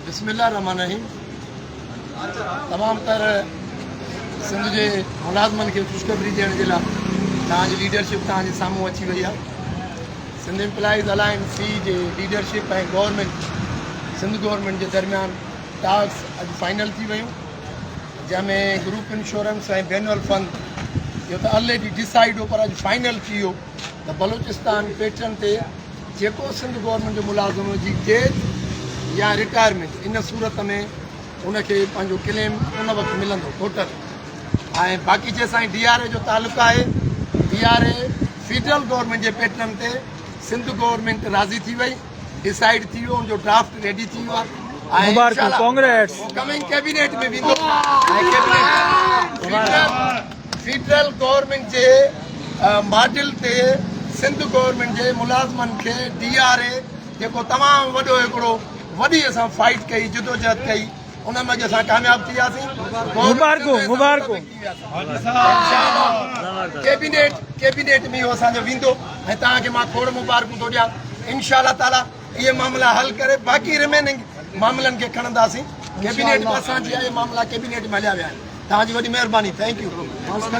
بسم الله الرحمٰن الرحيم تمام تر سنڌ جي ملازمن کي خوشخبري ڏيڻ جي لاء توهان جي ليڊرشپ توهان جي سامهون اچي وئي آهي سنڌ امپلائيز الائنس سي جي ليڊرشپ ۽ گورنمينٽ سنڌ گورنمينٽ جي درميان ٽاڪس اڄ فائنل ٿي ويون جنهن ۾ گروپ انشورنس ۽ بينول فند اهو ته آلريڊي ڊسائيڊ هو پر اڄ فائنل ٿي ويو ته بلوچستان پيٽرن تي جيڪو سنڌ گورنمينٽ جو ملازم جي ڊيٿ يا رٽائرمينٽ ان صورت ۾ ان کي پنهنجو ڪليم ان وقت ملندو ٽوٽل ۽ باقي جيسائين ڊي آر اي جو تعلق آهي D R A federal government جي پيٽرن تي سنڌ گورنمينٽ راضي ٿي وئي ڊسائيڊ ٿي ويو ان جو ڊرافٽ ريڊي ٿي ويو آهي مبارڪون ڪانگريٽس ڪمنگ ڪيبينيٽ ۾ ويندو ۽ ڪيبينيٽ فيڊرل فيڊرل گورنمينٽ جي ماڊل تي سنڌ گورنمينٽ جي ملازمن کي ڊي آر اي جيڪو تمام وڏو هڪڙو وڏي اسان فائيٽ ڪئي جدوجهد ڪئي ان ۾ اڄ اسان ڪامياب ٿي وياسين. مبارڪون مبارڪون. ڪيبينيٽ ڪيبينيٽ ۾ اهو اسان جو ويندو ۽ توهان کي مان کوڙ مبارڪون ٿو ڏيان انشاء الله تعالي اهي معاملا حل ڪري باقي ريميننگ معاملن کي کڻنداسين ڪيبينيٽ ۾ اسان جي اهي معاملا ڪيبينيٽ ۾ هليا ويا آهن. توهان جي وڏي مهرباني thank you.